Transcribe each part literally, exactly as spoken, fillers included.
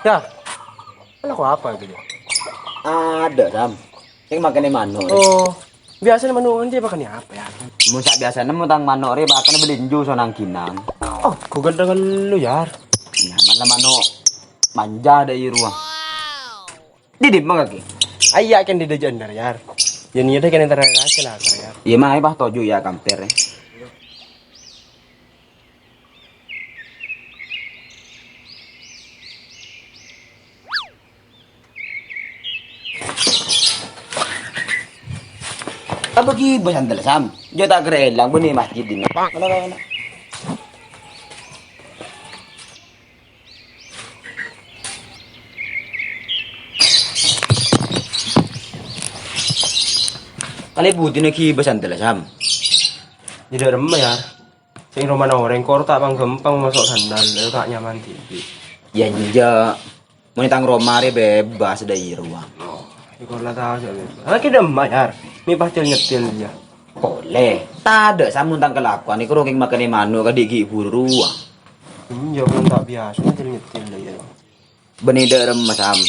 Dah. Alako apa gitu ya? Adâ', Sam. Sè makanè mano'. Oh. Biasanya mano' nganti makanè apa ya? Mon sè biasana mon tang mano' rè makanè bâlinjhu sonang-ginang. Oh, gua gendeng lu, Yar. Nyaman la mano' manja dâ' iyâ rowa. Didimma kakè? Ayya' kan di dâjâ endâr, Yar. Ya niatnya kan entar kakè lah, Yar. Iyâ, maè pas toju' ya kampèr, eh. Apa ghibâ sandal, Sam? Jhâ' ta' kèra èlang bânnè masjid dinna'. Kala, kala, kala. Kalè budina ghibâ sandal, Sam. Jhâ' dâ' remma, Yar. Sè romana orèng kor ta' pang-ghâmpang maso' sandal, ta' nyaman dhibi'. Ya, enjâ'. Mon è tang roma rè bebas dâ' iyâ rowa. Oh, è kor la tao jhâ' bebas. Ah, kèdâ emma, Yar. Mè' pas til-nyetil iyâ. Polè. Tadâ' samon tang kalakowan, è kor kèng makanè mano' kadhi' ghi' buru rowa. Enjâ', mon ta' biyasa til-nyetil iyâ. Bânnè dâ' remma, Sam.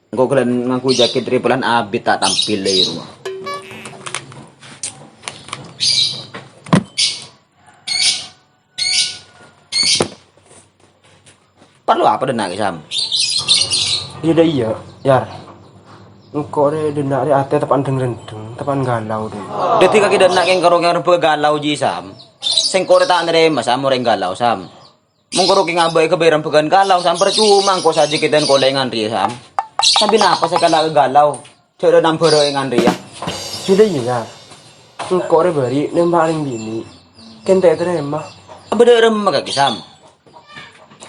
Engko' ghellâ' ngangghuy jakèt rè polana abit ta' tampil dâ' iyâ rowa. Parlo apa dâ' enna' ghi, Sam? Iyâ, dâ' iyâ, Yar. Engko' rè dâ' enna' rè atè teppa'an dheng-rendheng, teppa'an galau, dâ'. Dâddhi kakè dâ' enna' kèng karo kèng rebba galau jiyâ, Sam. Sèngko' rè ta' narèma, Sam, orèng galau, Sam. Mon kor kèng abâ'na ghâbây rembhâghân galau, Sam, parcoma engko' sajâ kètèn kolèngan rèya, Sam. Sambi napa sè kala' ka galau? Jhâ' rè nambârâ èngan rèya. Jhâ' dâ' iyâ, Yar. Engko' rè bâri' nèmba' rèng binè'. Kèng ta' ètarèma. Abâ dâ' remma kakè, Sam.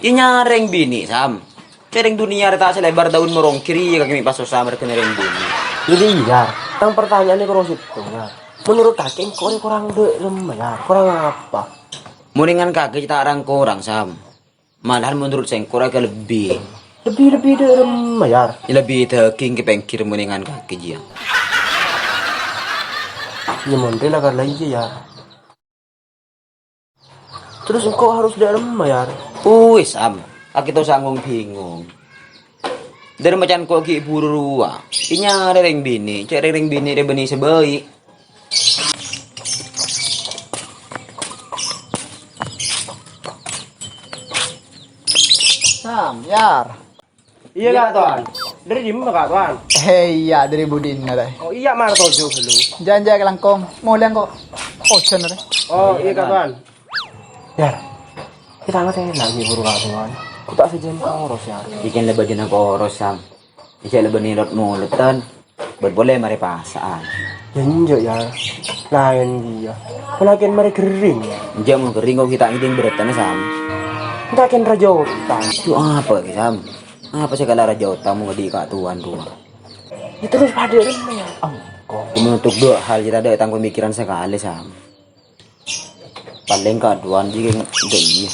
Iyâ nyarè rèng binè', Sam. Cè' rèng dunnya rè ta' salèbâr daun moronggi rèya kakè mè' pas sossa marghâna rèng binè'. Jhâ' dâ' iyâ, Yar. Tang partanya'anna karo sèttong, Yar. Menurut kakè engko' rè korang dâ' remma, Yar. Korang apa? Mon èngan kakè ta' rang-korang, Sam. Malahan menurut sèngko' rè lebbi. Lebbi-lebbi dâ' remma, Yar. Lebbi dâging ka pèngghir mon èngan kakè jiyâ. Iyâ, mon rè la kala iyâ, Yar. Terros engko' harus dâ' remma, Yar. Uwis, Sam. Kakè ta' osa ngong-bhingong. Dâ' remma can engko' ghi' buru rowa. Iyâ nyarè rèng binè', cè' rèng binè' rè bânnè sè bâi'. Sam, Yar. Iyâ, Ka' Towan. Dâri dimma, Ka' Towan? Eh, iyâ, dâri budina, rè. Oh, iyâ, mara toju' ghâllu. Jân, jân, kalangkong. Molè engko'. Ojhân, rè. Oh, iyâ, Ka' Towan. Yar, kita ngatèna ghi' buru, Ka' Towan. Ghu ta' sajân koros, Yar. Iyâ kèng la bâjâna koros, Sam. Iyâ la bânnè rot-molodhân. Bân polè marè pasa'an. Yâ enjâ', Yar. Laèn kèya. Polana kèng marè ghering. Enjâ' mon ghering kok ghi' ta' ngèdhing bhârâtana, Sam. Engko' kèng rajâ otang. Yu apa kakè, Sam? Apa sè kala rajâ otang mon kadhi' Ka' Towan rowa? Yâ terros padâ remma, Yar. Engko'. Untuk dua hal kita ada tang pemikiran sekali, Sam. Palèng Ka' Towan jiyâ dâ' iyâ.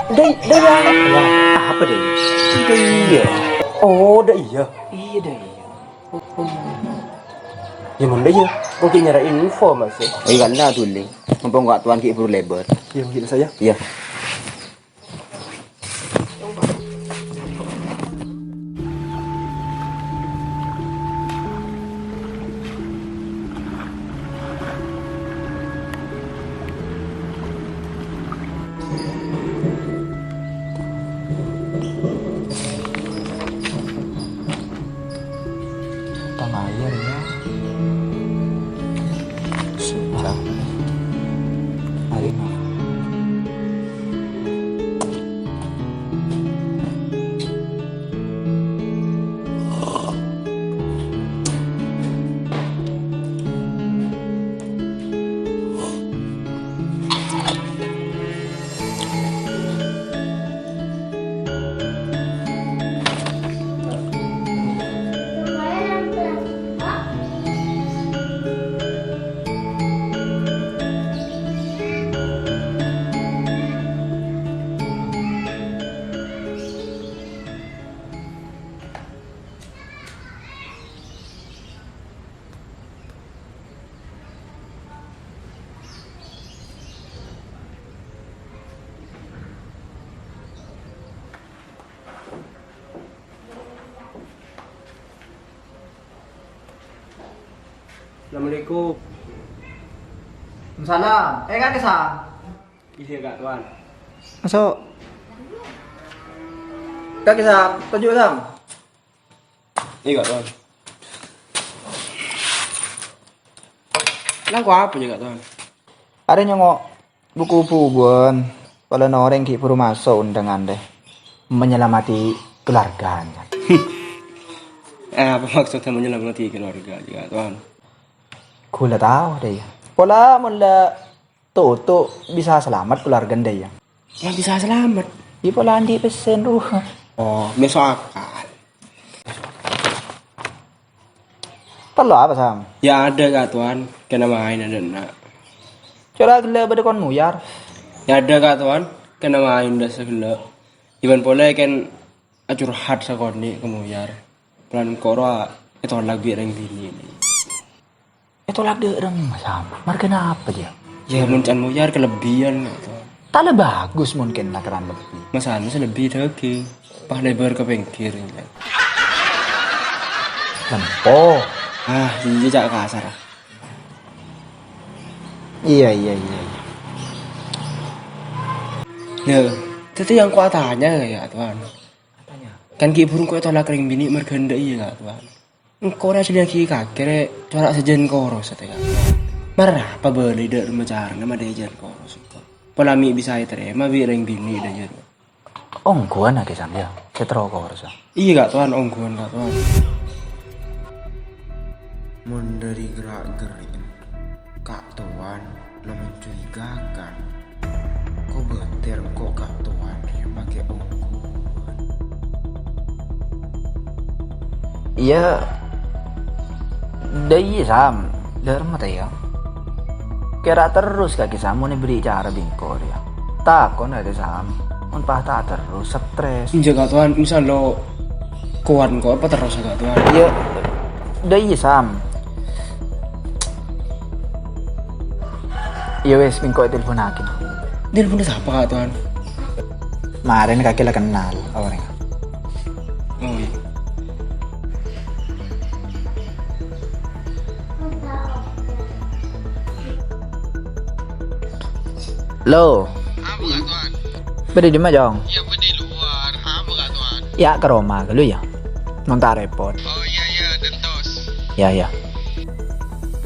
Dâ' iyâ. Apa dâ' iyâ? Dâ' iyâ. Oh, dâ' iyâ. Iyâ, dâ' iyâ. Yâ, mon dâ' iyâ. Kok ghi' nyarè info, Mas, yâ? Iyâ, kan la dhuli. Mumpung Ka' Towan ghi' buru lèbât. Iyâ, ghi' saya. Iyâ. Tang aèng, yâ. Susah. Hari ini. Assalamualaikum. Waalaikumsalam. Eh, Kakè Sam. Iyâ, Ka' Towan. Maso'. Kakè Sam, toju', Sam. Iyâ, Ka' Towan. Nangko apa jâ, Ka' Towan? Arè nyongngo' bu-kubuwân, polana orèng ghi' bhuru maso' ondhângan, dâ. Menyelamati keluarganya. Eh, apa maksudnya menyelamati keluarga, Ka' Towan? Ghulâ tao, dâ, iyâ. Pola mon la toto' bisa salamet keluargana, dâ, iyâ. Yang bisa salamet? Iyâ, pola andi' pèssèna, ru. Oh, maso' akal. Parlo apa, Sam? Yâ, adâ, Ka' Towan. Kèng maèn adâ', na'. Cora' ghellâ' bâdâ kon moyar. Yâ, adâ, Ka' Towan. Kèng maèn dâ' saghellâ'. Jhâman polè kèng acurhat sakonè' ka moyar. Polana engko' rowa ètolak bi' rèng binè'. Ètolak dâ' remma, Sam? Marghâna apa, jâ? Yâ, mon can moyar kalebbiyân, Ka' Towan. Ta' la bhâghus mon kèng lakaran lebbi. Masalana sè lebbi dhâghing, pas lèbâr ka pèngghir, yâ. Lempo. Ah, iyâ, ca' kasar, ah. Iyâ, iyâ, iyâ, iyâ. Yâ, dhâddhi yang ku atanya, yâ, Towan. Atanya. Kan ghi' bhuru engko' ètolak rèng binè' marghâna dâ' iyâ, Ka' Towan. Engko' rè ajhâliyaghi kakè rè, cora' sajân korosa tè, Ka'. Mara pabâli dâ' remma carana madâi jân korosa engko'. Pola mè' bisa ètarèma bi' rèng binè' dâ' jân. Ongghuwân, Kakè Sam, yâ, sè terro korosa. Iyâ, Ka' Towan, ongghuwân, Ka' Towan. Mon dâri gerak-gerikna, Ka' Towan la mencurigakan. Kobâtèr engko' Ka' Towan rè makè ongghuwân. Iyâ, dâ' iyâ, Sam. Dâ' remma tè, yâ. Kèra terros kakè, Sam, mon èberri' cara bi' engko' rèya. Tako' kakè, Sam. Mon pas ta' terros, stres. Enjâ', Ka' Towan, insya Allah kowat engko' apa terros, Ka' Towan. Iyâ, dâ' iyâ, Sam. Iyâ wes, bi' engko' ètelponaghi. Telpon sapa, Ka' Towan? Marèna kakè la kennal orèngnga. Oh, iyâ. Lo. Apa, Ka' Towan? Bâdâ è dimma, Jong? Iyâ, bâdâ è luar. Apa, Ka' Towan? Yâ, ka roma ghâllu, yâ. Mon ta' rèpot. Oh, iyâ, iyâ, dântos. Yâ, yâ.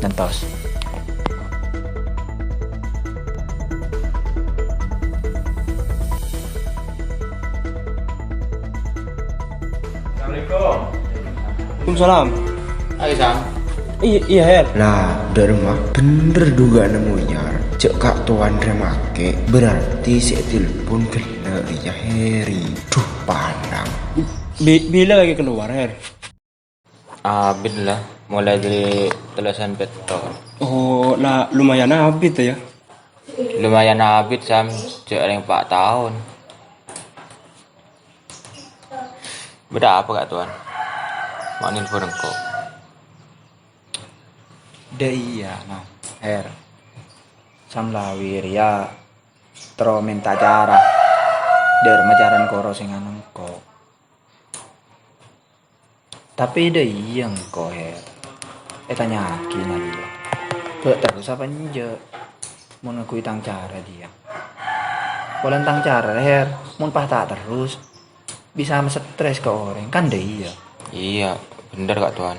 Dântos. Assalamualaikum. Waalaikumsalam. Hai, Sam. Iyâ, iyâ, Her. Lah, dâ' remma bhender dugaanna Moyar. Jhâ' Ka' Towan rè makè, berarti sè ètelpon ghellâ' rèya Heri. Duh, palang. Bi-, bilâ kakè kalowar, Her? Abit la, molaè dâri tello sampè' toro. Oh, la, lumayan abit, yâ? Lumayan abit, Sam. Jhâ' rèng empa' taon. Bâdâ apa, Ka' Towan? Ma' nelpon engko'? Dâ' iyâ, Nam. Her. Sam Lawi rèya terro mènta cara. Dâ' remma carana koro sè nganu engko'. Tapè dâ' iyâ engko', Her. Ètanya'aghi, Nabilah. Bâ' terros apa enjâ'? Mon ngangghuy tang cara dhiyâ. Polana tang cara, Her, mon pas ta' terros, bisa masetres ka orèng, kan dâ' iyâ? Iyâ, bhender, Ka' Towan.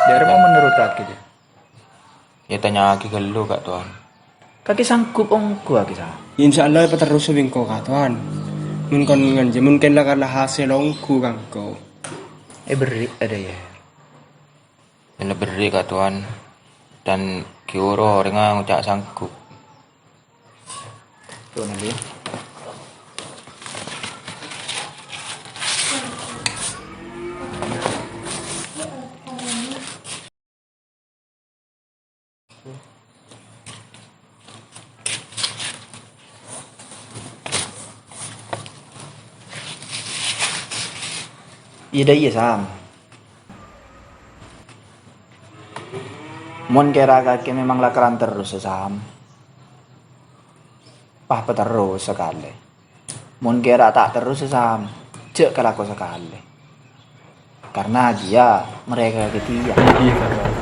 Dâ' remma menurut kakè, Jâ? Yâ, tanya'aghi ghâllu, Ka' Towan. Kakè sanggup ongghu, kakè sa-, Insya Allah, èpaterrosa bi' engko', Ka' Towan. Mon kon ngajhi, mon kèng la kala hasèl ongghu ka engko'. Èberri' adâ, yâ. Yâ, la berri', Ka' Towan. Dan ghi' oro orèngnga ngoca' sanggup. Tuh, nanti. Iyâ, dâ' iyâ, Sam. Mon kèra kakè memang la kerran terros, Sam. Pas paterros sakalè. Mon kèra ta' terros, Sam, jhâ' kalako sakalè. Karena dia, mereka ketiga. Iya, Kak Tuan.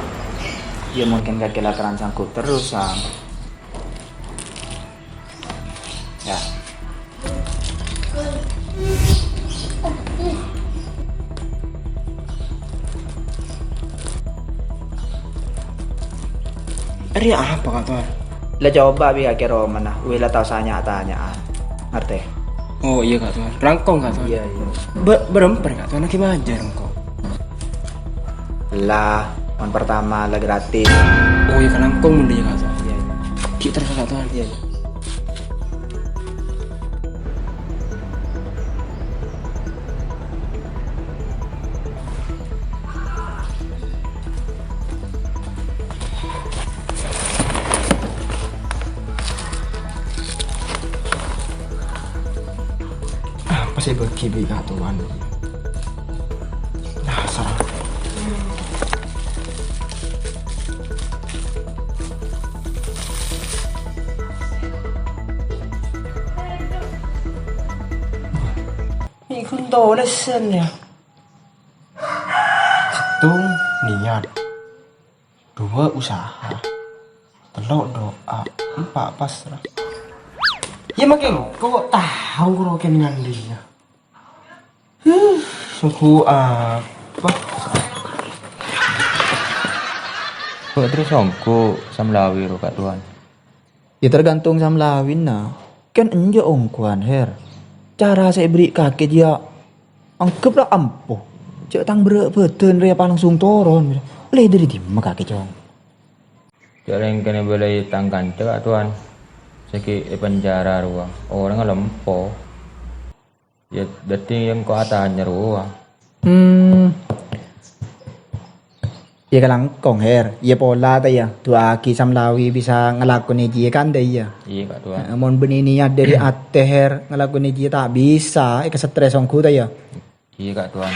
Ya, mungkin kakè lakaran sanggup terus, Sam. Ya. Arèya apa, Kak Tuan? La coba bi' kakè romana, wè la tao sanya-tanya'an. Ngartè? Oh, iyâ, Kak Tuan. Langkong, Kak Tuan. Iyâ, iyâ. Bâ-, bârâmpa, Kak Tuan, lagi majâr engko'. La, mon pertama la gratis. Oh, iyâ, Kak, langkong mon iyâ, Kak Tuan. Iyâ, iyâ. Ghi' terros, Kak Tuan. Iyâ, iyâ. Apa sè èbâgi bi' Kak Tuan? Dasar. Ini kan tulisan ya. Sèttong niat. Dua usaha. Tello' doa. Empa' pasrah. Ya, makkè kok tao karo kèng ngandiya. Huh, songgu apa? Kok terros songgu Samlawi ro, Kak Tuan? Ya, tergantung Samlawina. Kan enjâ' ongguwân, Her. Cara sè èberri' kakè jiyâ angghep la ampo. Jâ' tang berrâ' bhâdhân rèya pas langsung toron. Lè dhâri dimma kakè, Cong? Jâ' rèng kènè' bâlâi tang kanca, Kak Tuan. Sè ghi' è penjara rowa. Orèngnga lempo. Ya, dhâddhi engko' atanya rowa. Hmm. Ya, kalangkong, Her. Ya, pola ta, ya. Du'aaghi Samlawi bisa ngalakonè jiyâ, kan, ta, ya? Iyâ, Kak Tuan. Heeh, mon bânnè niat dhâri atè, Her, ngalakonè jiyâ ta' bisa, èkastrès ongghu, ta, ya? Iyâ, Kak Tuan.